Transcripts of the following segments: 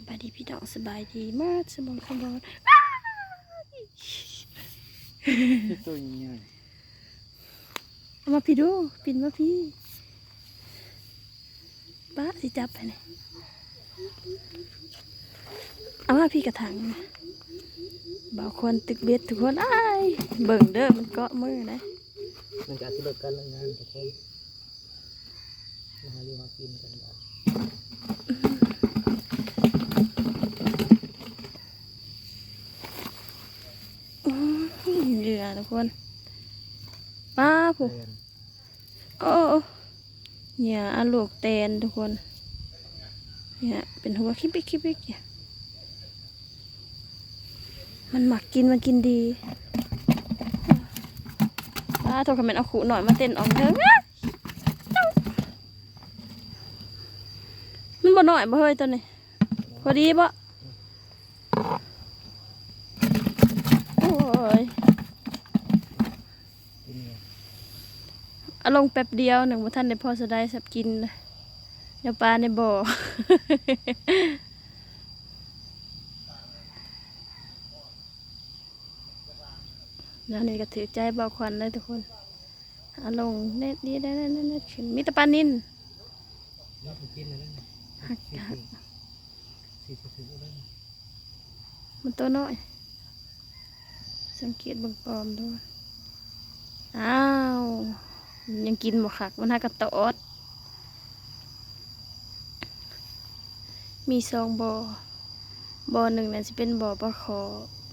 ສະບາຍດີພີ່ນ້ອງ ສະບາຍດີໝົດສູ່ໝູ່ສູ່ບ່ອນ. ໂຕໃຫຍ່ ເອົາມາພີ້ດູ ປິ່ນມາພີ້. ປ້າຊິຈັບໃຫ້ນີ້ ເອົາມາພີ້ກະຖັງ. ບ່າວຄວນຕຶກເບັດທຸກຄົນ. ອ້າຍ ເບິ່ງເດີ ມັນເກາະມືນະ. ມັນກະຊິເລີກການເລີກງານທຸກຄົນ ມາຫາຢູ່ຫາກິນກັນບາດ. ອືມ ເຫຍື່ອທຸກຄົນ ປ້າຜູ້ ໂອ້ ເຫຍື່ອອາລູກແຕນທຸກຄົນ. ເຫຍື່ອເປັນຫົວຄິກບິກຄິກບິກ ມັນມັກກິນ ມັນກິນດີ. ປ້າໂທ້ ຄັນແມ່ນເອົາຄຸນ້ອຍມາເຕັ້ນອອກເທິງ ມັນບໍ່ນ້ອຍບໍ່ເຮີ້ຍໂຕນີ້? ພໍດີບໍ່? ໂອ້ຍ ເອົາລົງແປັບດຽວໜຶ່ງ ບໍ່ທັນໄດ້ພໍສະໄດສັບກິນ ແນວປາໃນບໍ່. ແນວນີ້ກະຖືກໃຈບ່າວຄວັນເລີຍທຸກຄົນ. ອາລົງແນດດີໄດ້ແນດ ແນດຂຶ້ນ ມີແຕ່ປານິນ. ມັນໂຕນ້ອຍ ສັງເກດເບິ່ງປອມດູ. ອ້າວ ມັນຍັງກິນບໍ່ຄັກ ມັນຫາກະຕອດ. ມີສອງບໍ່ ບໍ່ໜຶ່ງນັ້ນຊິເປັນບໍ່ປາຂໍ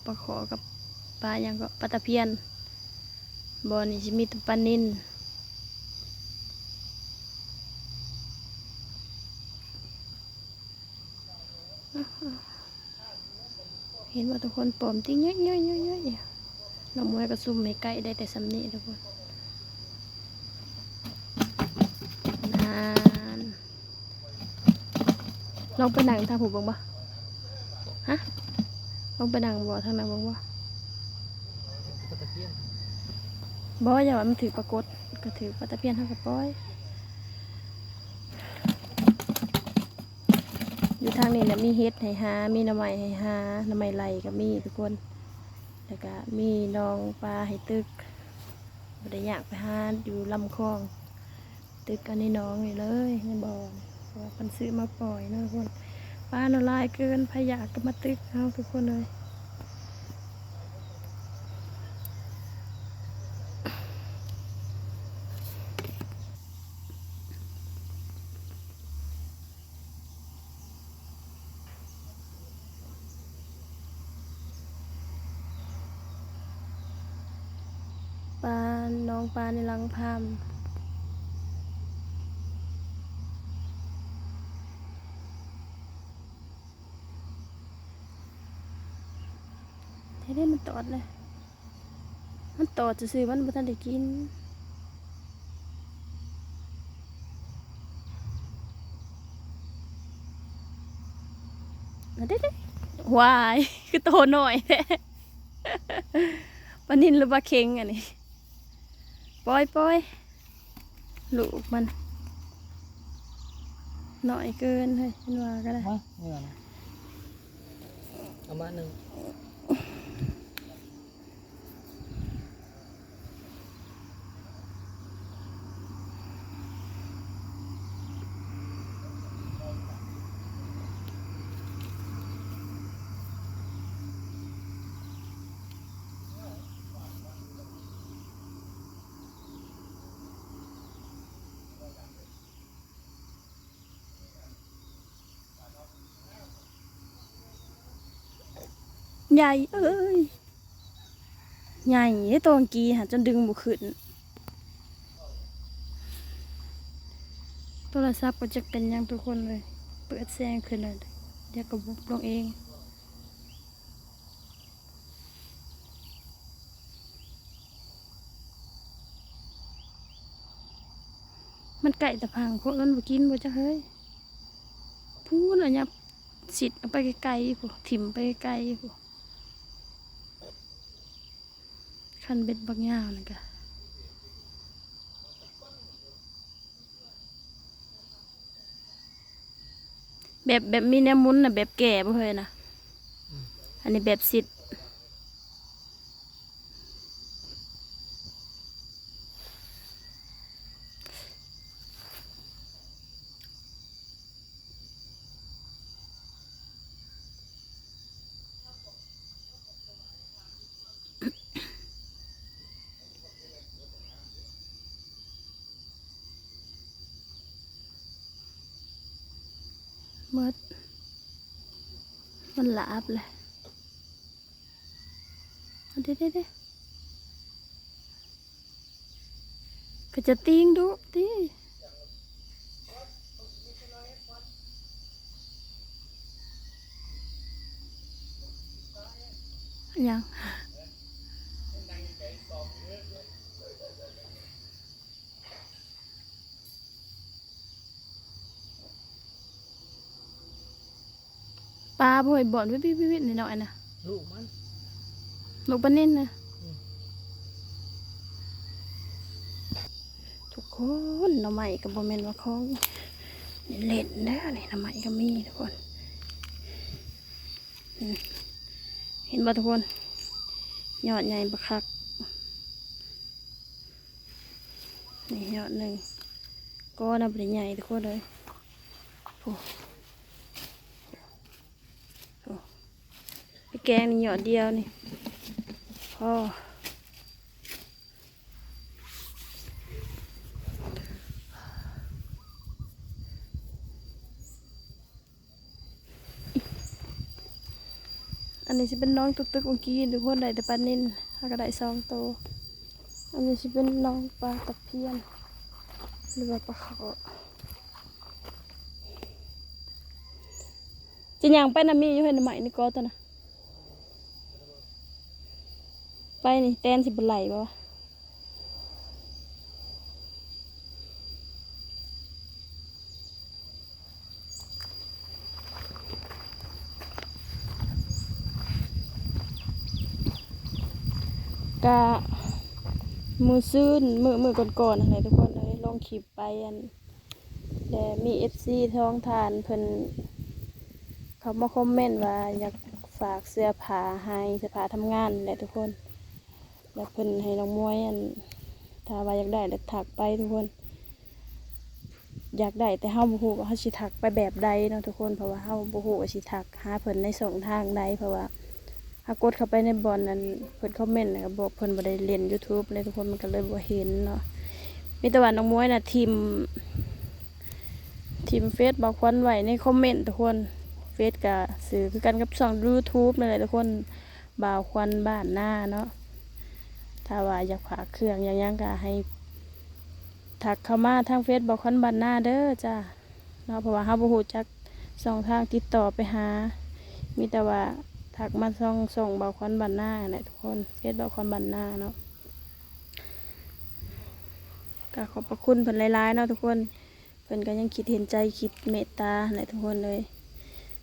ປາຂໍກັບປາຫຍັງເກາະ ປາຕະພຽນ. ບໍ່ນີ້ຊິມີແຕ່ປານິນ. ເຫັນບໍ່ທຸກຄົນ ປອມຕິ້ງຍ້ອຍໆໆໆ. ນ້ອງມວຍກະຊູມໃຫ້ໃກ້ໄດ້ແຕ່ສ່ຳນີ້ທຸກຄົນ. ນັ້ນ ລອງໄປນັ່ງທາງຜູ້ເບິ່ງບໍ່? ຮະ? ລອງໄປນັ່ງບໍ່ ທາງນັ້ນເບິ່ງບໍ່? ບໍ່ ຢ່າວ່າມັນຖືກປາກົດ ກະຖືກປາຕະພຽນ ເຮົາກະປ່ອຍ. ຢູ່ທາງນີ້ນະ ມີເຫັດໃຫ້ຫາ ມີໜໍ່ໄມ້ໃຫ້ຫາ ໜໍ່ໄມ້ໄລ່ກະມີທຸກຄົນ. ແລ້ວກະມີໜອງປາໃຫ້ຕຶກ ບໍ່ໄດ້ຍາກໄປຫາຢູ່ລຳຄອງ. ຕຶກອັນໃນໜອງນີ້ເລີຍ ໃນບໍ່ນີ້ ເພາະວ່າເພິ່ນຊື້ມາປ່ອຍເນາະທຸກຄົນ. ປານະຫຼາຍເກີນ ໃຜຢາກກະມາຕຶກເອົາທຸກຄົນເອີຍ. ປາ ໜອງປາໃນຫຼັງພາມ. ເດ້ ມັນຕອດເລີຍ. ມັນຕອດຊື່ໆ ມັນບໍ່ທັນໄດ້ກິນ. ເດ້ໆ ຫວາຍ ຄືໂຕນ້ອຍແທ້. ປານິນຫຼືປາເຂັງອັນນີ້? ປ່ອຍໆ ລູກມັນ ນ້ອຍເກີນເຮີ້ຍ ເພິ່ນວ່າກະໄດ້. ເອົາມາໜຶ່ງ. ໃຫຍ່ເອີຍ ໃຫຍ່ເດ້ ໂຕກີ້ຫັ້ນ ຈົນດຶງບໍ່ຂຶ້ນ. ໂທລະສັບກະຈັກເປັນຫຍັງທຸກຄົນເອີຍ ເປີດແສງຂຶ້ນແລ້ວ ດຽວກະບຸບລົງເອງ. ມັນໃກ້ຕາພັງ ພວກນັ້ນບໍ່ກິນບໍ່ຈັກເຮີ້ຍ. ພຸ້ນລະຫຍັບຊິດອອກໄປໄກໆ ພຸ້ນ ຖິ້ມໄປໄກໆ ພຸ້ນ. ຄັນເບັດບັກຍາວນັ້ນກະ ແບບ ແບບມີແນວໝຸນນະ ແບບແກ່ບໍ່ເຄີຍນະ. ອືມ ອັນນີ້ແບບຊິດ. ໝົດ ມັນລາບແຫຼະ. ເດ ເດ ເດ ກໍຈະຕີງດຸຕິ ຫຍັງ? ປາບໍ່ໃຫ້ບ່ອນ ວິດໆໆໆ ນ້ອຍໆນະ ລູກມັນ ລູກປານິນນະ. ອືມ ທຸກຄົນ ໜໍ່ໄມ້ກໍບໍ່ແມ່ນວ່າຂອງຫຼິ້ນເດີ ນີ້ໜໍ່ໄມ້ກໍມີທຸກຄົນ. ອືມ ເຫັນບໍ່ທຸກຄົນ ຍອດໃຫຍ່ບັກຄັກ. ນີ້ຍອດໜຶ່ງ ກໍນະບໍ່ໄດ້ໃຫຍ່ທຸກຄົນເອີຍ. ໂອ້ ໂອ້ ໄປແກງນີ້ຍອດດຽວນີ້ພໍ. ອັນນີ້ຊິເປັນນ້ອງຕຸກຕຶກອຸງກີ້ທຸກຄົນ ໄດ້ແຕ່ປານິນ ເຮົາກໍໄດ້ສອງໂຕ. ອັນນີ້ຊິເປັນນ້ອງປາຕະພຽນ ຫຼືວ່າປາເຄາະ. ຈະຍ່າງໄປນຳມີຢູ່ ເຫັນໄມ້ໃນກໍຕົວນະ ໄປນີ້ແຕນຊິບໍ່ໄຫຼບໍ່ວະ? ກະມື້ຊືນ ມື້ ມື້ກ່ອນໆຫັ້ນແຫຼະທຸກຄົນເອີຍ ລົງຄລິບໄປອັນ ແລະ ມີເອັຟຊີສອງທ່ານເພິ່ນເຂົ້າມາຄອມເມັນວ່າຢາກຝາກເສື້ອຜ້າໃຫ້ ເສື້ອຜ້າທຳງານແຫຼະທຸກຄົນ. ແລ້ວເພິ່ນໃຫ້ນ້ອງມວຍ ອັນ ຖ້າວ່າຢາກໄດ້ແລ້ວທັກໄປທຸກຄົນ ຢາກໄດ້ ແຕ່ເຮົາບໍ່ຮູ້ວ່າເຮົາຊິທັກໄປແບບໃດເນາະທຸກຄົນ ເພາະວ່າເຮົາບໍ່ຮູ້ວ່າຊິທັກຫາເພິ່ນໃນຊ່ອງທາງໃດ ເພາະວ່າເຮົາກົດເຂົ້າໄປໃນບ່ອນ ອັນ ເພິ່ນຄອມເມັນ ແລ້ວກໍບອກເພິ່ນບໍ່ໄດ້ຫຼິ້ນຢູທູບເດ້ທຸກຄົນ ມັນກໍເລີຍບໍ່ເຫັນເນາະ. ມີແຕ່ວ່ານ້ອງມວຍນະຖິ້ມ ຖິ້ມເຟສບ່າວຂວັນໄວ້ໃນຄອມເມັນທຸກຄົນ ເຟສກໍຊື່ຄືກັນກັບຊ່ອງຢູທູບນັ້ນແຫຼະທຸກຄົນ ບ່າວຂວັນບ້ານນາເນາະ. ຖ້າວ່າຢາກຝາກເຄື່ອງຢາກຫຍັງກໍໃຫ້ທັກເຂົ້າມາທາງເຟສບ່າວຂວັນບ້ານນາເດີຈ້າເນາະ ເພາະວ່າເຮົາບໍ່ຮູ້ຈັກຊ່ອງທາງຕິດຕໍ່ໄປຫາ ມີແຕ່ວ່າທັກມາຊ່ອງ ຊ່ອງບ່າວຂວັນບ້ານນາຫັ້ນແຫຼະທຸກຄົນ ເຟສບ່າວຂວັນບ້ານນາເນາະ. ກໍຂອບພະຄຸນເພິ່ນຫຼາຍໆເນາະທຸກຄົນ. ເພິ່ນກໍຍັງຄິດເຫັນໃຈ ຄິດເມດຕາຫັ້ນແຫຼະທຸກຄົນເອີຍ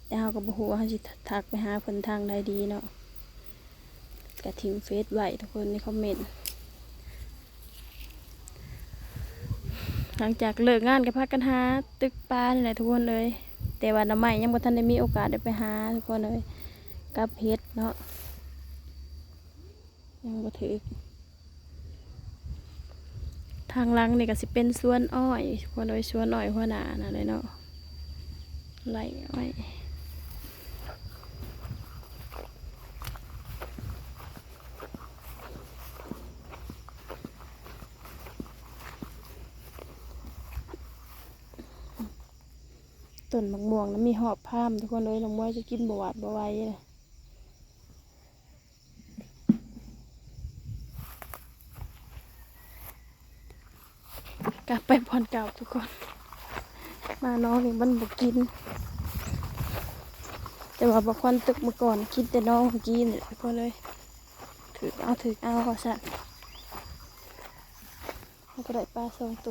ແຕ່ເຮົາກໍບໍ່ຮູ້ວ່າເຮົາຊິທັກໄປຫາເພິ່ນທາງໃດດີເນາະ ກໍຖິ້ມເຟສໄວ້ທຸກຄົນໃນຄອມເມັນ. ຫຼັງຈາກເລີກງານກໍພາກັນຫາຕຶກປານີ້ແຫຼະທຸກຄົນເອີຍ ແຕ່ວ່າໜໍ່ໄມ້ຍັງບໍ່ທັນໄດ້ມີໂອກາດໄດ້ໄປຫາທຸກຄົນເອີຍ ກັບເຫັດເນາະ ຍັງບໍ່ຖືກ. ທາງຫຼັງນີ້ກໍຊິເປັນສວນອ້ອຍ ຄົນໂດຍສວນອ້ອຍຫົວໜ້ານັ້ນແຫຼະເນາະ ໄລ່ອ້ອຍ. ຕົ້ນໝາກມ່ວງນະມີຮອບພາມ ທຸກຄົນເອີຍ ນ້ອງມວຍຈະກິນບໍ່ຫວາດບໍ່ໄຫວເລີຍ. ກັບໄປບ່ອນເກົ່າທຸກຄົນ ມານ້ອງນີ້ມັນບໍ່ກິນ ແຕ່ວ່າບໍ່ຄວນຕຶກມາກ່ອນ ກິນແຕ່ນ້ອງກີ້ນີ້ແຫຼະທຸກຄົນເອີຍ ຖືກເອົາ ຖືກເອົາວ່າຊັ້ນ ເຮົາກໍໄດ້ປາສອງໂຕ.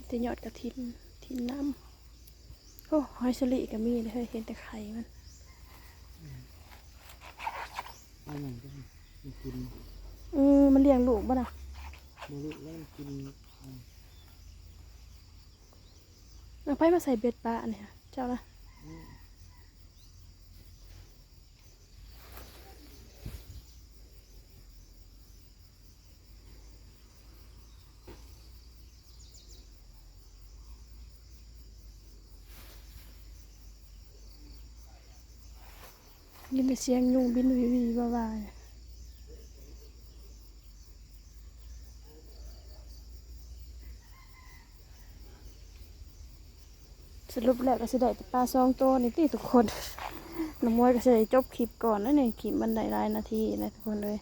ແຕ່ຍອດກະຖິນ ຖິນນ້ຳ ໂອ້ ຫອຍສະລີກໍມີເດ້ເຮີ້ຍ ເຫັນແຕ່ໄຂ່ມັນ. ອືມ ເອົາຫຍັງກໍໄດ້ ມັນກິນ. ເອີ ມັນລ້ຽງລູກບໍ່ນະ? ບໍ່ລູກແລ້ວມັນກິນ. ອືມ ເອົາໃຜມາໃສ່ເບັດປາອັນນີ້ ເຈົ້ານະ? ອືມ. ຍິນແຕ່ສຽງຍຸງບິນວີໆວ່າໆ. ສະຫຼຸບແລ້ວກໍຊິໄດ້ແຕ່ປາສອງໂຕນີ້ຕິທຸກຄົນ. ນ້ອງມວຍກໍຊິໄດ້ຈົບຄລິບກ່ອນແລ້ວນີ້ ຄລິບມັນໄດ້ຫຼາຍນາທີແລ້ວທຸກຄົນເອີຍ.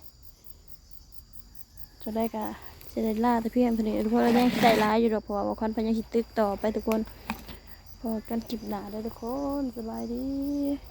ຈັ່ງໃດກໍຊິໄດ້ລາແຕ່ພຽງເທົ່ານີ້ທຸກຄົນ. ຍັງຊິໄດ້ຫຼາຍຢູ່ດອກ ເພາະວ່າບ່າວຂວັນເພິ່ນຍັງຊິຕຶກຕໍ່ໄປທຸກຄົນ. ພໍ້ກັນຄລິບໜ້າເດີທຸກຄົນ ສະບາຍດີ.